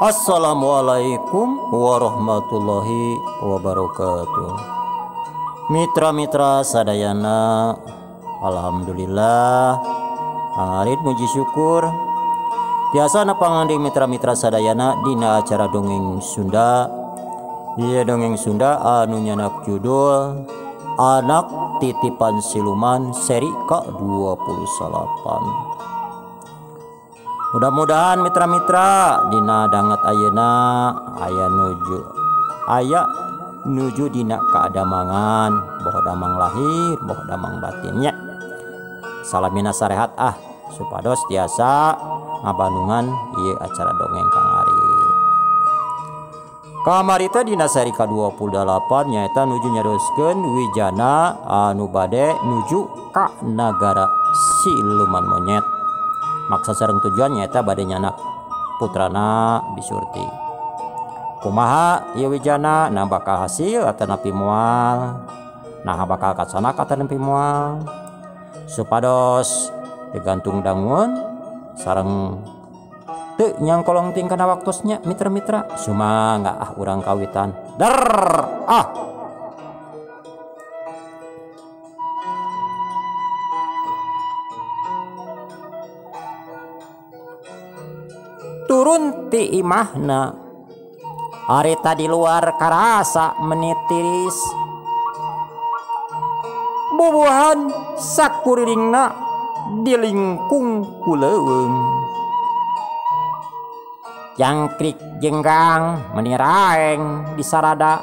Assalamualaikum warahmatullahi wabarakatuh. Mitra-mitra sadayana, alhamdulillah pangarit muji syukur tiasa nepangan di mitra-mitra sadayana dina acara dongeng Sunda. Ieu dongeng Sunda anu nyanak judul Anak Titipan Siluman seri ke-28. Mudah-mudahan mitra-mitra dina danget ayeuna aya nuju dina kaadamangan, boh damang lahir boh damang batinnya. Salamina sarehat ah supados tiasa ngabandungan ieu acara dongeng Kang Ari. Kamari teh dina seri ka-28 nyaeta nuju nyarioskeun wijana anu bade nuju ka nagara siluman monyet. Maksa sareng tujuan nyaeta bade nyanak putrana Bisurti. Kumaha ieu wijana, nah bakal hasil atanapi moal, nah bakal kasanak atanapi moal. Supados digantung dangun sareng teu nyangkolong ting kana waktosnya mitra-mitra. Sumangga ah urang kawitan. Der ah. Turun ti imahna harita di luar karasa menitiris bubuhan sakurilingna di lingkung ku leuweung. Jangkrik jenggang meniraeng di sarada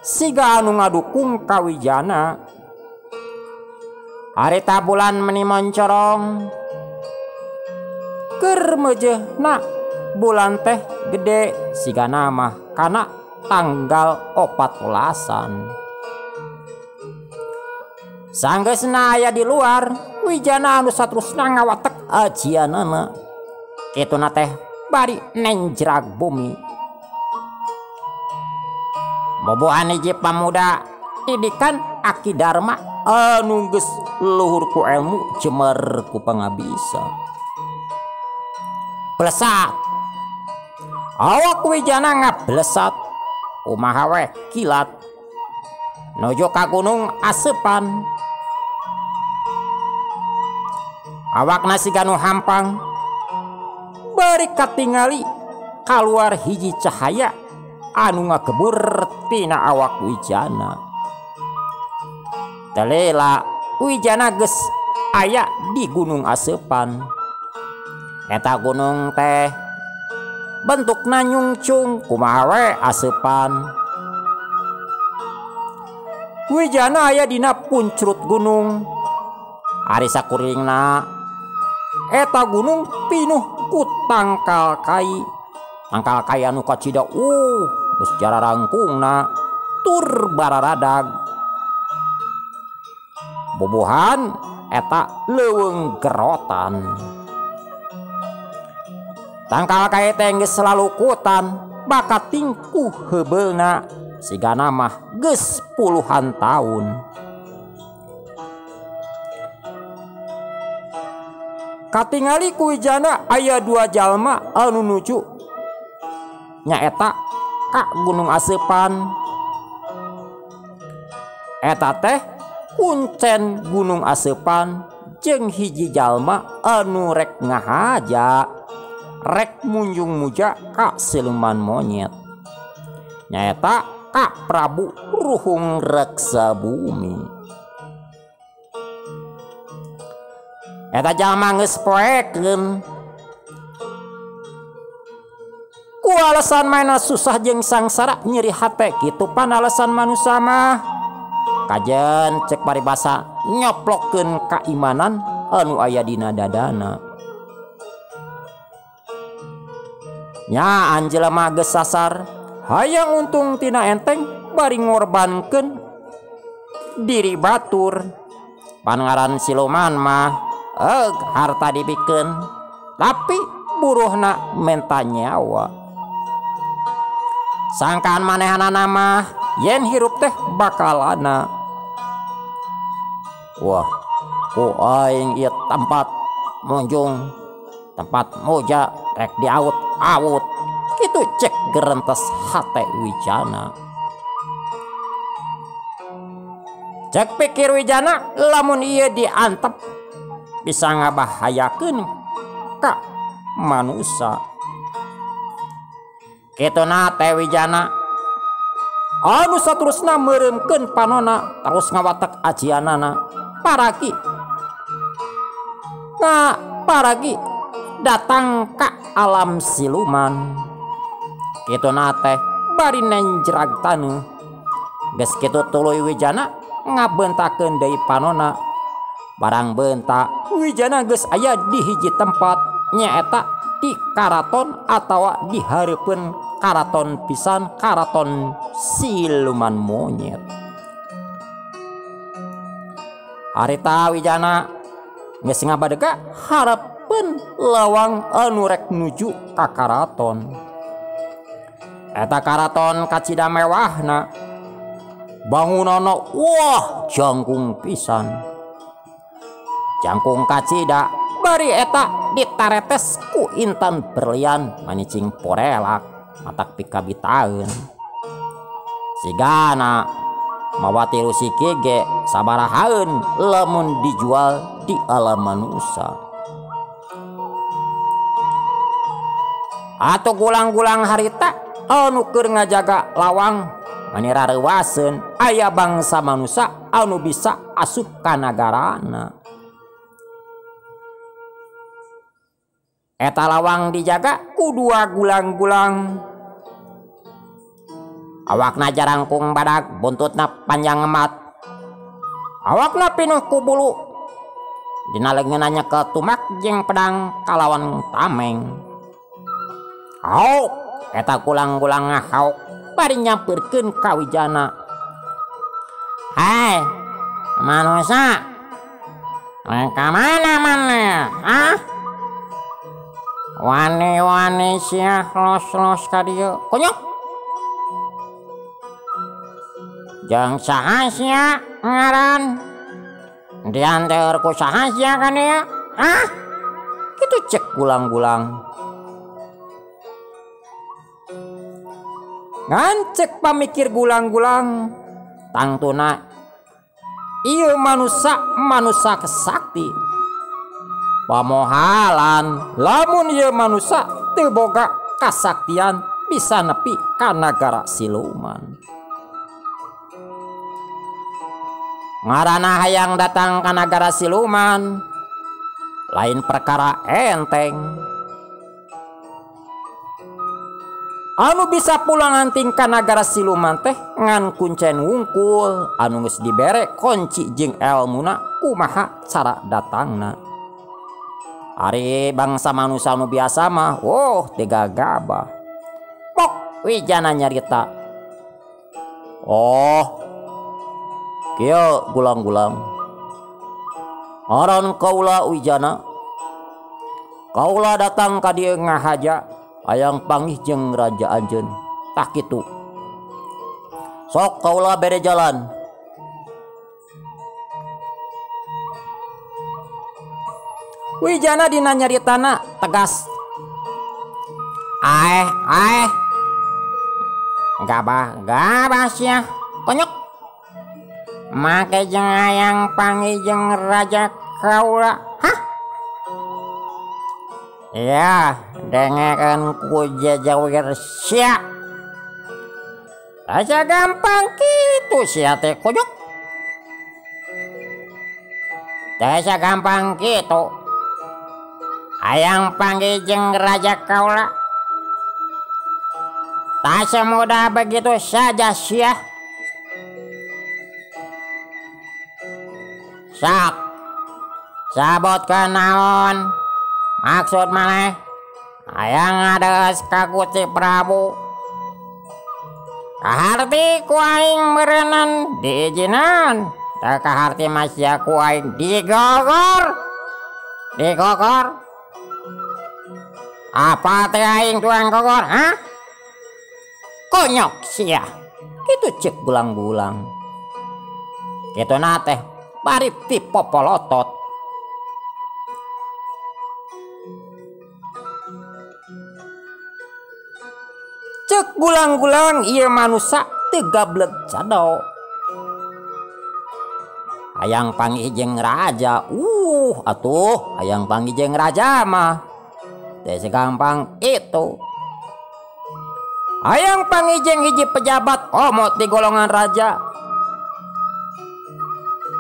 siga anu ngadukung kawijana. Harita bulan meni moncorong keur meujeuhna bulan teh gede sigana mah kana tanggal 14. Sanggeusna aya di luar wijana anu saterusna ngawatek ajianana. Kituna teh bari nenjrag bumi. Bobohan hiji pamuda didikan Aki Darma anu geus luhur ku ilmu jemer ku pangabisa. Blesat awak wijana ngablesat kumaha we kilat nuju ka gunung Asepan. Awakna siga nu hampang bari katingali kaluar hiji cahaya anu ngagebur tina awak wijana. Telela wijana geus aya di gunung Asepan. Eta gunung teh bentukna nyungcung kumaha we asepan. Wijana aya dina puncrut gunung. Ari sakuringna eta gunung pinuh ku tangkal kai. Tangkal kai anu kacida geus jararangkungna tur bararadag. Bubuhan eta leuweung gerotan. Tangkal kai teh geus lalukutan bakat tingkuh heubeulna sigana mah geus puluhan taun. Katingali ku wijana aya dua jalma anu nuju nyaeta ka Gunung Asepan. Eta teh kuncen Gunung Asepan jeung hiji jalma anu rek ngahaja rek munjung muja ka siluman monyet. Nyaeta ka Prabu Ruhung Reksa Bumi. Eta jalma geus poekeun ku alasan maena susah jeung sangsara nyeri hate kitu pan alasan manusa mah. Kajen cek paribasa nyoplokeun kaimanan anu aya dina dadana. Nya jelema geus sasar hayang untung tina enteng bari ngorbankeun diri batur. Pangaran siluman mah harta dibikeun tapi buruhna menta nyawa. Sangkaan manehanana mah yen hirup teh bakalana. Wah, ku aing ieu tempat munjung tempat muja rek diaut-aut Kitu cek gerentes hate Wijana. Cek pikir Wijana lamun ieu diantep bisa ngabahayakeun ka manusa. Kituna teh Wijana anu saterusna meureumkeun panona terus ngawatek ajianana paragi. Nah, paragi datang ka alam siluman. Kituna teh bari nenjrag taneuh. Geus kitu tuluy Wijana ngabentakeun deui panona. Barang bentak Wijana geus aya di hiji tempat nyaeta di karaton atawa di hareupeun karaton pisan, karaton siluman monyet. Harita Wijana geus ngabadega hareupeun lawang anu rek nuju ka karaton. Eta karaton kacida mewahna. Bangunanna wah jangkung pisan. Jangkung kacida bari eta ditaretes ku intan berlian manicing porelak matak pikabitaeun. Sigana mawa tilu siki ge sabarahaeun lamun dijual di alam manusa. Atuh gulang-gulang harita anu keur ngajaga lawang mani rareuwaseun aya bangsa manusa anu bisa asup ka nagarana. Eta lawang dijaga ku dua gulang-gulang. Awakna jarangkung badag, buntutna panjang emat. Awakna pinuh ku bulu. Dina leungeunna nyekel tumak jeung pedang kalawan tameng. Hauk, eta gulang-gulang ngahauk bari nyamperkeun ka Wijana. Hai, manusa. Rek ka mana maneh? Hah? Wani-wani sia los-los ka dieu. Kunyuk. Jeung saha sia ngaran? Dianteur ku saha sia ka dieu? Hah? Kitu cek gulang-gulang. Ngan cek pamikir gulang-gulang tangtuna ieu manusa manusa kesakti. Pamohalan lamun ieu manusa teu boga kasaktian bisa nepi ka nagara siluman. Ngaranna hayang datang ka nagara siluman lain perkara enteng. Anu bisa pulang anting ka nagara siluman teh ngan kuncen wungkul anu geus dibere kunci jeung elmuna kumaha cara datangna. Ari bangsa manusa nu biasa mah woh teu gagabah. Pok Wijana nyarita. Oh, kieu gulang-gulang. Ngaran kaula Wijana. Kaula datang ka dieu ngahaja hayang panggih jeung raja anjeun. Tah kitu. Sok kaula bere jalan. Wijana dina nyaritana tegas. Aeh, aeh. Gabah, gabah sia. Konyok. Make jeung hayang panggih jeung raja kaula. Hah? Ya, dengekeun ku jajawir sia. Asa gampang kitu sia teh konyok. Teh gampang kitu. Hayang panggih jeung raja kaula. Tak semudah begitu saja sia. Sok, sabot ke naon? Maksud maneh? Hayang ngadeus ka Gusti Prabu. Kaharti ku aing meureunnan diizinan. Teu kaharti mah sia ku aing digogor. Digogor. Apa teh aing tuang gogor, ha? Konyok sia. Kitu cek gulang-gulang. Kituna teh bari pipopolotot. Cek gulang-gulang ieu manusa teu gableg cado. Hayang panggih jeung raja. Atuh hayang panggih jeung raja mah teu segampang itu. Hayang panggih jeung hiji pejabat komot di golongan raja.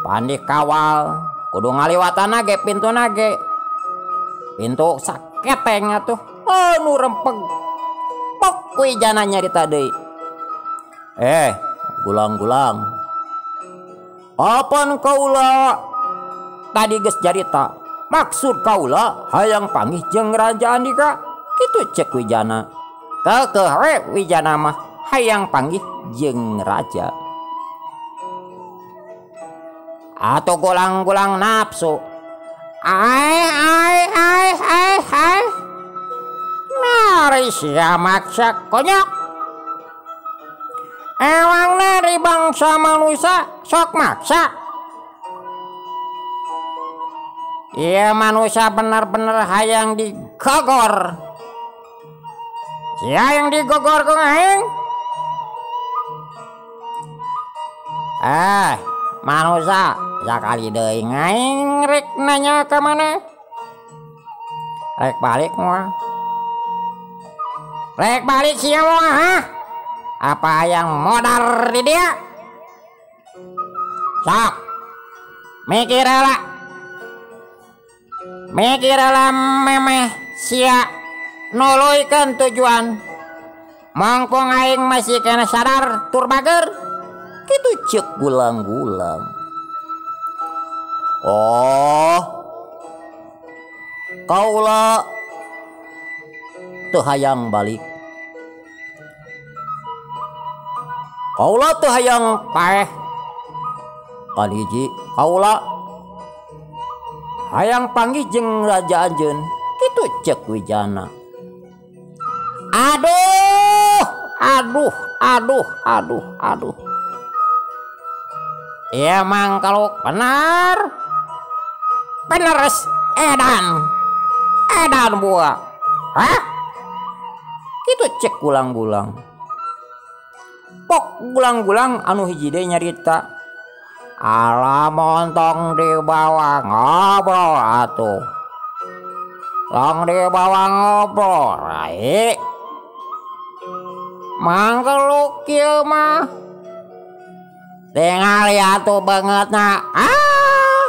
Pandi kawal kudu ngaliwatan ge pintuna ge. Pintu saketeng atuh anu rempeg. Pok Wijana nyarita deui. Gulang-gulang. Apan kaula tadi geus carita? Maksud kaula hayang panggih jeung Raja Andika. Kitu cek Wijana. Keukeuh we Wijana mah hayang panggih jeung raja. Atau gulang-gulang nafsu. Ai ai ai ai ai. Nari sia maksa konyok. Ewang nari bangsa manusia sok maksa. Iya manusia bener-bener hayang digogor. Sia yang digogor ku aing. Manusia sakali deui ngaing rek nanya ka mana? Rek balik moal. Rek balik sia moal ha? Apa yang modar di dia? Sok. Mikir heula. Mikir heula memeh sia nuluykeun tujuan. Mangkung aing masih kena sadar tur bager. Kitu cek gulang-gulang. Oh, kaula teu hayang balik. Kaula teu hayang paeh. Kan hiji kaula hayang panggih jeung raja anjeun. Kitu cek Wijana. Aduh, aduh, aduh, aduh, aduh. Emang kalau benar, beneres edan, edan buah. Hah? Kitu cek gulang-gulang. Pok gulang-gulang anu hiji deui nyarita. Ala montong dibawa ngobrol atuh. Tong dibawa ngobrol, rai. Mangkeluk kieu mah. Tingali atuh bangetna. Ah!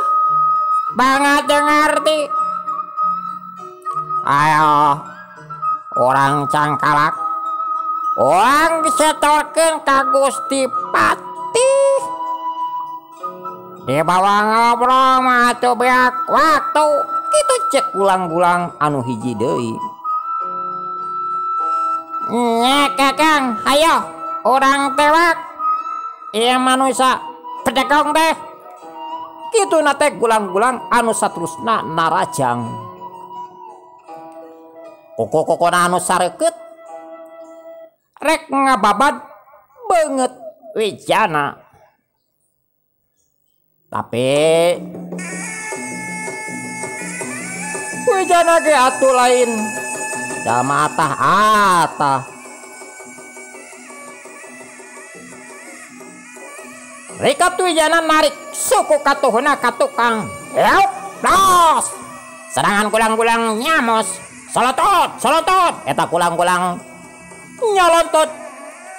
Banget ngerti. Ayo, orang cangkalak. Orang disetorkeun ka Gusti Patih. Dibawa ngobrol mah atuh beak waktu. Kitu cek gulang-gulang anu hiji deui. Nya Kakang, hayo orang tewak. Ieu manusia pedegong teh. Kitu na teh gulang-gulang anu saterusna narajang. Koko-kokona anu sareukeut rek ngababad beungeut Wijana. Tapi Wijana ge atuh lain jalma atah-atah. Rikat Wijana narik suku katuhna ka tukang. Yaup, los. Serangan gulang-gulang nyamos. Solotot, solotot. Eta gulang-gulang nyolontot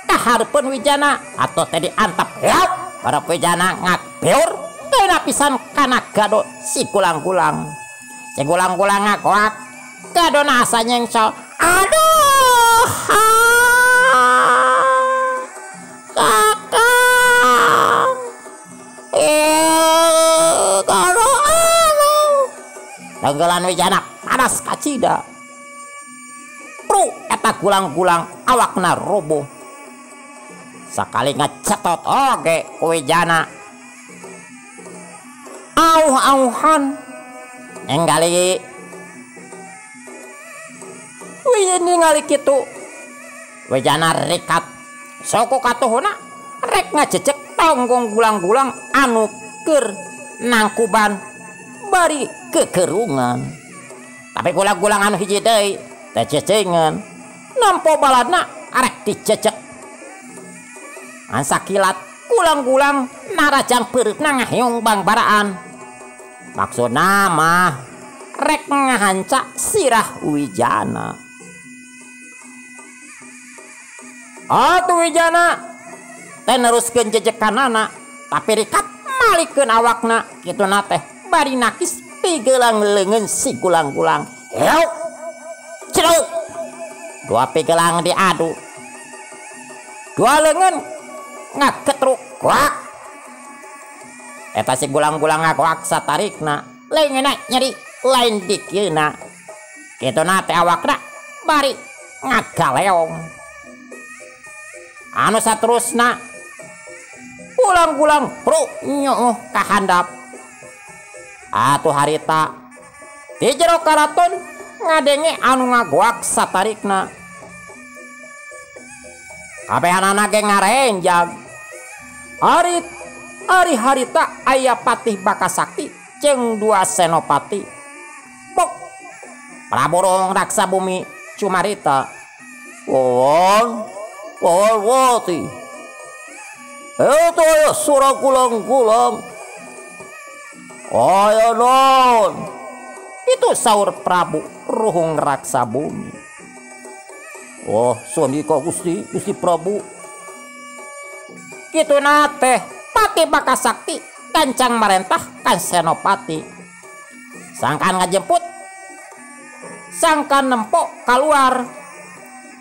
ka hareupeun Wijana atuh teh diantep. Yaup, para Wijana ngabeur teu pisan kana gado si gulang-gulang. Si gulang-gulang ngagoak gadona asa nyengsol. Aduh, kakang. Gado anu. Tenggelan Wijana panas kacida. Pru eta gulang-gulang awakna roboh. Sakali ngecetot oge ku Wijana. Auh-auhan enggali. Wih ningali kitu. Wijana rikat suku katuhuna rek ngajejek tonggong gulang-gulang anu keur nangkuban bari kekerungan. Tapi gulang-gulang anu hiji deui teh cecengan. Nampo baladna arek dicecek. Ngan sakilat gulang-gulang narajang peureupna ngaheung bangbaraan. Maksudna mah rek ngahanca sirah Wijana. Atuh Wijana teh neruskeun jejekanana tapi rikat malikeun awakna kituna teh bari nakis pigelang leungeun si gulang-gulang. Heuk ceruk dua pigelang diadu dua leungeun ngaketruk kuak. Eta si gulang-gulang ngakuak satarikna leungeunna nyeri lain dikieuna kituna teh awakna bari ngagaleong. Anu saterusna gulang-gulang pro nyuuh kahandap. Atuh harita di jero karaton ngadenge anu ngagoak satarikna. Kabehanana ge ngarenjag. Ari harita aya Patih Bakasakti jeung dua senopati. Pok Prabu Ruhung Raksa Bumi cumarita. Wawon Wawati. Eta aya suara gulang-gulang. Aya naon? Itu saur Prabu Ruhung Raksa Bumi. Oh, sandika Gusti, Gusti Prabu. Kituna teh Patih Bakasakti gancang marentah kan senopati. Sangkan ngajemput, sangkan nempok kaluar.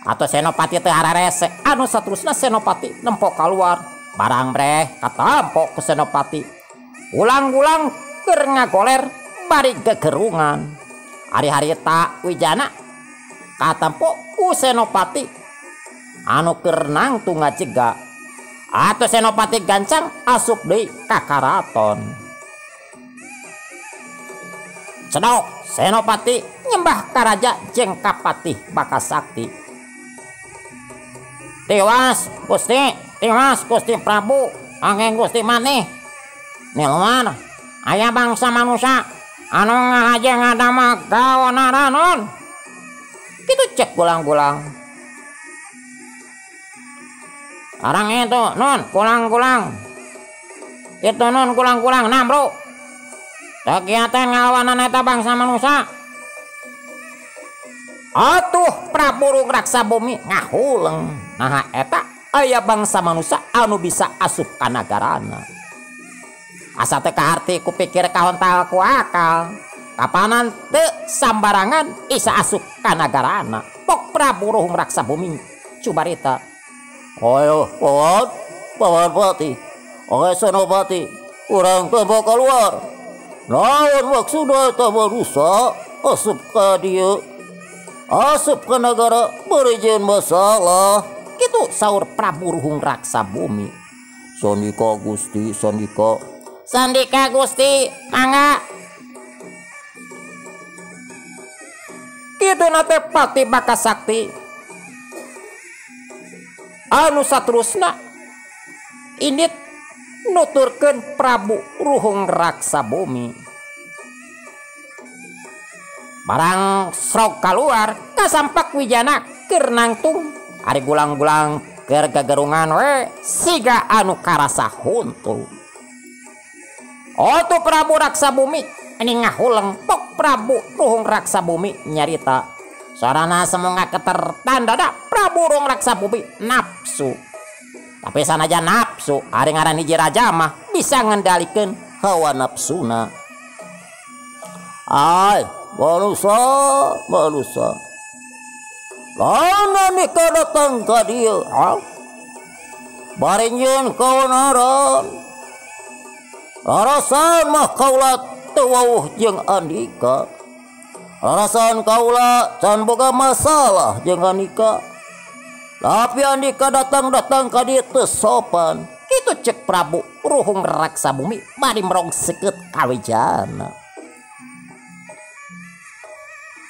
Atau senopati teh hararese anu saterusna senopati nempok kaluar. Barang breh katampok ku senopati. Ulang-ulang keur ngagoler bari gegerungan. Ari harita Wijana katampok ku senopati anu keur nangtung ngajega. Atau senopati gancang asup deui ka karaton. Cedok senopati nyembah ka raja jeung ka Patih Bakasakti. Tiwas Gusti, tiwas Gusti Prabu, angeng Gusti maneh. Niluar aya bangsa manusia anu ngahaja ngadamel kaonaranon. Kitu cek gulang-gulang. Arang itu nun gulang-gulang. Itu nun gulang-gulang namro. Kegiatan ngalawanan eta bangsa manusia. Atuh Prabu Ruhung Raksa Bumi ngahuleng. Nah eta aya bangsa manusia anu bisa asup ka nagarana. Asa teu kaharti ku pikir kahontal ku akal. Kapanan teu sambarangan isa asup ka nagarana. Pok Prabu Ruhung Raksa Bumi cubarita. Ayo, pawan, pawan pati. Oke senopati, urang teu keluar. Naon maksudna eta manusia asup ka dieu? Asup ke negara berizin masalah. Gitu saur Prabu Ruhung Raksa Bumi. Sandika Gusti, sandika. Sandika Gusti, mangga. Kitu nate Patih Bakasakti. Anu saterusna indit nuturkeun Prabu Ruhung Raksa Bumi. Barang srog kaluar kasampak Wijana keur nangtung. Ari gulang-gulang keur gagerungan we siga anu karasa huntu. Otu Prabu Raksa Bumi ini ngahuleng. Pok Prabu Ruhung Raksa Bumi nyarita. Sorana semoga ketertanda Prabu Ruhung Raksa Bumi nafsu. Tapi sanajan nafsu ari ngaran hiji raja mah bisa ngendalikeun hawa nafsuna. Ai manusia, manusia. Lana nikah datang ka dieu, ha? Bari nyieun kaonaran. Rarasan mah kaula teu wawuh jeung andika. Rarasan kaula can boga masalah jeung andika. Tapi andika datang-datang ka dieu teu sopan. Kitu cek Prabu Ruhung Raksa Bumi bari merong seukeut ka Wijana.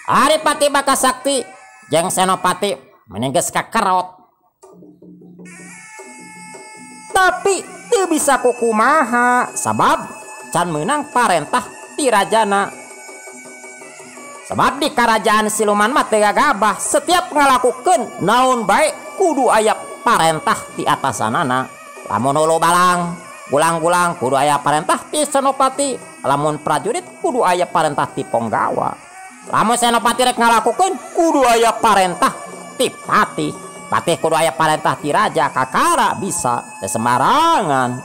Ari Patih Bakasakti jeung Senopati meni geus kakerot. Tapi teu bisa kukumaha sabab can meunang parentah ti rajana. Sebab di kerajaan siluman mah teu gagabah setiap ngalakukeun naon bae kudu aya parentah ti atasanana. Lamun hulu balang gulang-gulang kudu aya parentah ti senopati. Lamun prajurit kudu aya parentah ti ponggawa. Lamun senopati rek ngalakukeun kudu aya parentah ti patih. Patih kudu aya parentah ti raja. Kakara bisa teu sembarangan.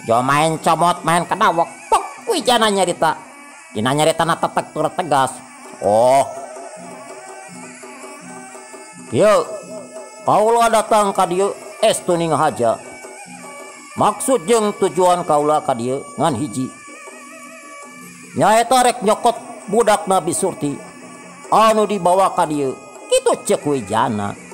Jo main comot main kedawek pok Wijana nyarita. Dina nyaritana tetek tur tegas. Oh. Kieu kaula datang ka dieu estu ninghaja. Maksud jeung tujuan kaula ka dieu ngan hiji. Nyaeta rek nyokot budak Nabi Surti anu dibawa ka dieu. Kitu ceuk Wijana.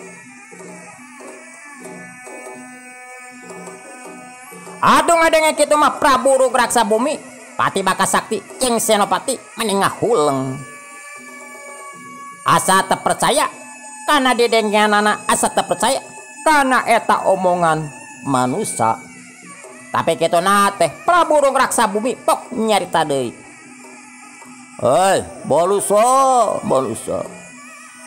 Aduh ngadenge kitu mah Prabu Rugraksa Bumi, Pati Bakasakti jeung Senopati meni ngahuleng. Asa teu percaya kana dedengeanana, asa teu percaya kana eta omongan manusa. Tapi kitu na teh Prabu Rugraksa Bumi pok nyarita deui. Hei, manusa, manusa.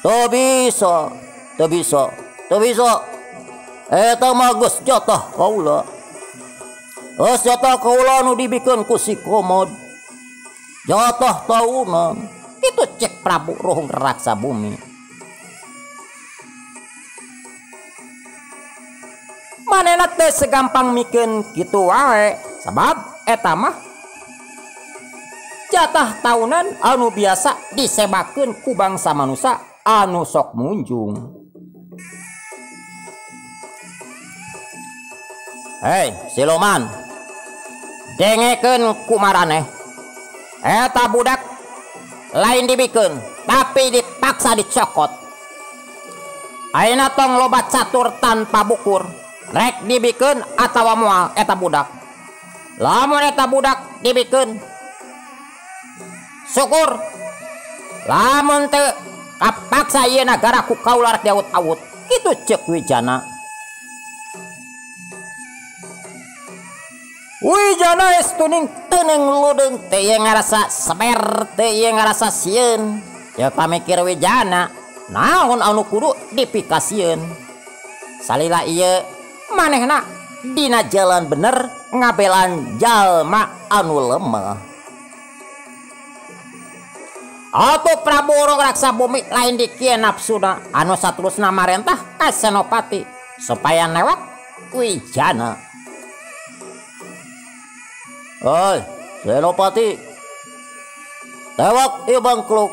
Teu bisa, teu bisa, teu bisa. Eta mah geus jatah kaula. Geus jatah kaula nu dibikeun ku si Komod. Jatah taunan. Kitu cek Prabu Rugraksa Bumi. Manehna teh segampang mikeun kitu wae, sabab eta mah jatah tahunan anu biasa disebakeun ku bangsa manusa anu sok munjung. Hei, siluman. Dengekeun ku maraneh. Eta budak lain dibikeun, tapi dipaksa dicokot. Ayeuna tong loba catur tanpa bukur. Rek dibikeun atawa moal eta budak. Lamun eta budak dibikeun, syukur. Lamun teu kapaksa ieu nagara ku kaula rek diawut-awut. Kitu ceuk Wijana. Wijana estuning teuneng ludeung teu ieu ngarasa seber, teu ieu ngarasa sieun. Ya pamikir Wijana, naon anu kudu dipikasieun. Salila ieu manehna dina jalan bener ngabelan jalma anu lemah. Atuh Prabu Rugraksa Bumi lain dikieu nafsuna anu saterusna marentah ka Senopati supaya newak Wijana. Oi, Senopati, tewak ieu bangklok.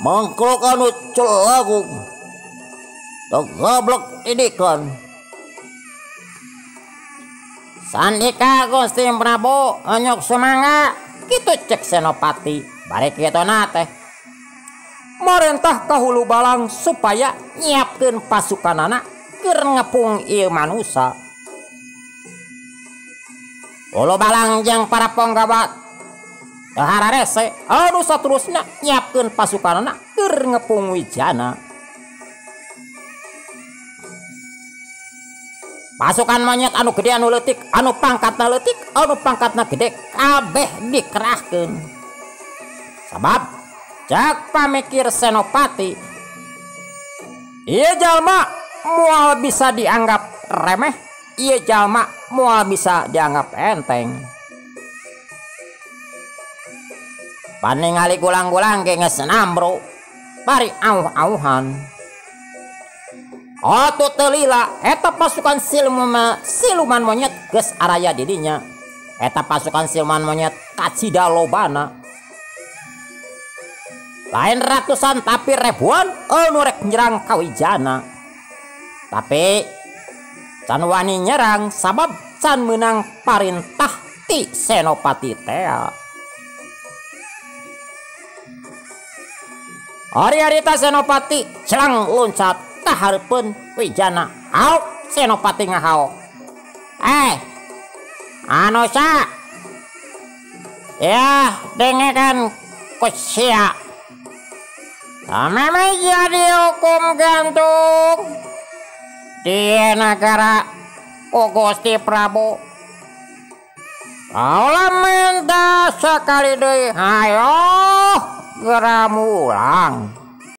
Mangklok anu celagung. Gablek didikan. Sandika Gusti Prabu onyok sumangga. Kitu cek Senopati. Bari kitu na teh marentah ka hulu balang supaya nyiapkeun pasukanana keur ngepung ieu manusa. Hulu balang jeung para ponggawa teu hararese anu saterusna nyiapkeun pasukanana keur ngepung Wijana. Pasukan monyet anu gede anu leutik, anu pangkatna leutik, anu pangkatna gede kabeh dikerahkeun. Sabab cek pamikir Senopati, ieu jalma moal bisa dianggap remeh, ieu jalma moal bisa dianggap enteng. Paningali gulang-gulang ge geus nambro, bari auh-auhan. Atuh teu lila eta pasukan siluman monyet geus araya di dinya. Eta pasukan siluman monyet kacida lobana. Lain ratusan tapi ribuan anu rek nyerang ka Wijana. Tapi can wani nyerang sabab can meunang parintah ti Senopati tea. Ari-arita Senopati celang loncat ka hareupeun Wijana. Hauk Senopati ngahaok. Anu sa? Ya, dengekan ku sia. Sameme jadi hukum gantung di negara ku Gusti Prabu. Kaula minta sekali deui, hayo geura mulang.